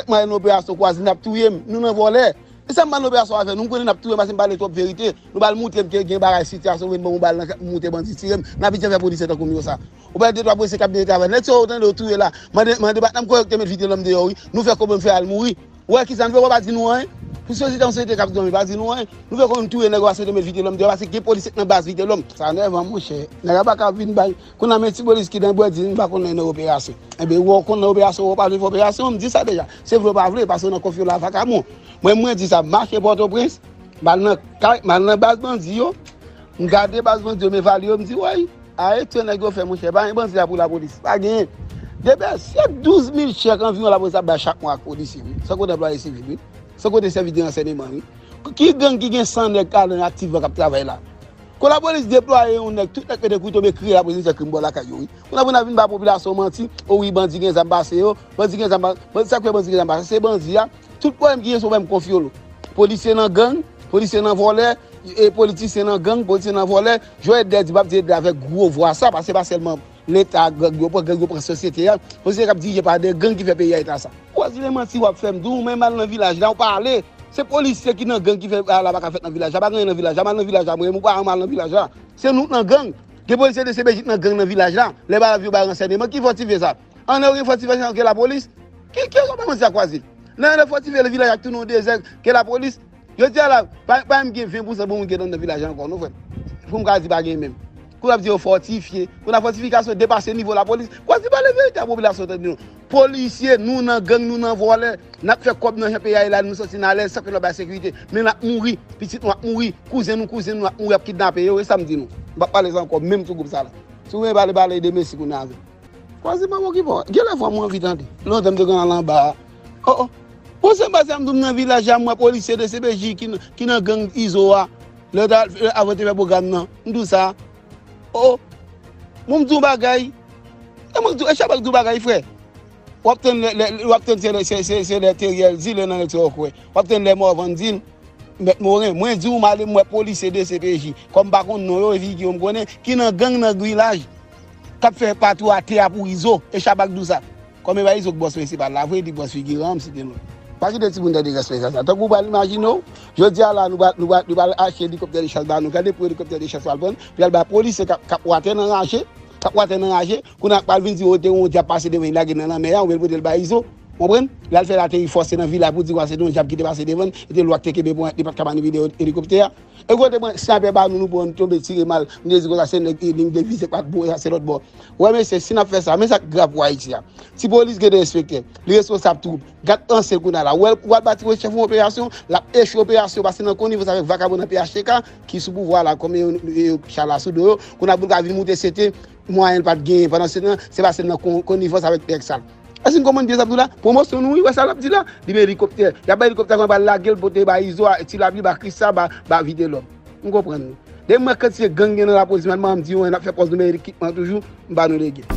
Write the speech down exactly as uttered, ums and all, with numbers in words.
Mwen nan operasyon kwaze, n ap touye m. Nou nan vòlè. E sa m pa nan operasyon avè nou, m konnen n ap touye m paske m pale twòp verite. Nou ba l moute m ke gen bagay sitiyasyon, vin ban m yon bal nan kè m, moute bandi tire m. N ap vin fè polisye tankou m yo sa. Ou pa de twa polisye k ap byen travay. Nèg sa yo tande yo touye la. Mande, mande patnè m kòrèk te met Vitelòm deyò wi. Nou fè kòb nou fè al mouri. Ou wè kisa n fè, ou pa di nou anyen. Pou sosyete an sosyete k ap dòmi, pa di nou anyen. Nou fè kòb nou touye nèg yo, aswete met Vitelòm deyò, paske gen polisye k nan baz Vitelòm. Sa nèvan monchè. Nèg la pa ka vin bay. Kounye a men ti polis ki nan bwè di m pa konn nan operasyon. Enben, ou konn nan operasyon, ou pa vle fè operasyon, m di sa deja. Se vle ou pa vle, paske w nan konfyo la vakabon. Mwen, mwen di sa, m mache Pòtoprens, m al nan kay, m al nan baz bandi yo, m gade baz bandi yo, m evalye yo, m di, woy, a etre nèg yo fè, monchè, pa gen bandi la pou lapolis, pa genyen. Depi se douz mil chèk anviwon lapolis ap bay chak mwa ak polisye, wi. San konte anplwaye sivil, wi. San konte sèvis de ransèyman, wi. Ki gang ki gen san nèg ka nan aktivman k ap travay la? Kon lapolis deplwaye yon nèg, tout nèg mete kouto, men kriye lapolis vin fè krim bò lakay yo, wi. Kounye a pou n ap vin ba popilasyon manti, o wi, bandi gen zam pase yo, bandi gen zam, bandi, sa k fè bandi gen zam pase, se bandi a. Tout pwoblèm ki gen, se pwoblèm konfyo. Polisye nan gang, polisye nan vòlè, e politisyen nan gang, politisyen nan vòlè. Jan Edlè di, m ap di Edlè avèk gwo vwa sa, paske se pa sèlman Leta ak gang yo pran, gang yo pran sosyete a. Sosyete k ap dirije pa de gang ki fè peyi a eta sa. Ou di men manti w ap fè m, di w menm al nan vilaj la, ou pa ale. Se polisye ki nan gang ki fè bagay la pa ka fèt nan vilaj la, pa gen anyen nan vilaj la, m al nan vilaj la, mwen menm ou pa al, m al nan vilaj la. Se nou k nan gang. Gen polisye de C P J k nan gang nan vilaj la. Lè bagay yo bay ransèyman, ki fòtifye sa? Ann, ou gen fòtifye sa ke lapolis? Ki, ki rezon pa manti a kwaze? Nan lè fòtifye le vilaj ak tounen yon dezè ke lapolis. Jodi a la, pa, pa menm gen ven pousan bon moun ki nan vilaj la ankò, non, frè m. Pou m ka di pa gen menm. Kou n ap di yo fòtifye. Kou n a fòtifikasyon depase nivo lapolis. Kwaze pale verite a popilasyon tande nou. Polisye, nou nan gang, nou nan vòlè. N ap fè kòb nan jan peyi a ye la, nou santi n alèz, san ke nou bay sekirite. Men n ap mouri. Pitit nou ap mouri. Kouzen nou, kouzin nou ap mouri, ap kidnape yo. E sa m di nou. M p ap pale sa ankò, menm sou gwoup sa la. Si w vle pale, pale de Mesi kounye a avè m. Kwaze pa okipe w. Gen lè vwa mwen anvi tande. Lontan m te konn al anba a. O, o. Bon, se m pase a m di w m nan vilaj la, m wè polisye de C P J ki, ki nan gang Izo a. Lè ta, lè avan te fè pwogram nan. M di w sa. O, o. Bon, m di w bagay. E mwen di w, e Chabak di w bagay, frè. W ap tann lè, lè, w ap tann se, se, se, se lè Theriel di, lè nan nèg sa yo kwè. W ap tann lè Morvan di l. Mèt Moren, mwen di w, m ale m wè polisye de C P J, kòm m pa konn non yo, e figi yo m konnen, ki nan gang nan vilaj, k ap fè patwou atè a pou Izo, e Chabak di w sa. Kòm e pa Izo k bòs prensipal la vre, li bòs figiran, m site non. Pa kite timoun tande respè sa, sa. Tankou w pral imajine w, jodi a la, nou pral, nou pral, nou pral achte elikoptè de chas ba nou. Gade pou elikoptè de chas pral pran, pou y al bay polisye k ap, k ap watè nan raje, k ap watè nan raje, kounye a pral vin di w te yon dyab pase devan, li lage nan lanmè a, oubyen l pote l bay Izo. Konprann? L al fè l ateri fòse nan vilaj pou di w se te yon dyab ki te pase devan l, e te lwa k te kenbe pou li pa t ka manipile elikoptè a. E kote mwen, snaypè ba nou, nou pran, nou tonbe tire mal, nou te di konsa se nèg, e, liy de vize k pa t bon, e sa se lòt bò. Wè mesye, si n ap fè sa, men sa k grav pou Ayiti a. Ti polis gen de enspektè, li responsab twoup, gad anse l kounye a la. Wè, w al ba ti polis chèf yon operasyon, l ap echwe operasyon, paske nan konivans avèk vakabon nan P H T K, ki sou pouvwa la, kòm yo, yo, yo, chala sou do yo, kounye a pou l ka vin moute sete, mwayen l pa t genyen. Pandan se tan, se paske l nan kon-, konivans avèk nèg sal. Èske n konprann byen sa m di w la? Pwomosyon nou, wi, wè sa l ap di la. Li men elikoptè. Y ap bay elikoptè kòman l lage l pote ba Izo a, Ti Lapli, ba Krista, ba, ba Vitelòm. M konprann nou. Depi m wè kantite gang gen nan lapolis, m al, m di yo, n ap fè pòz nou men ekipman toujou, m ba nou lege.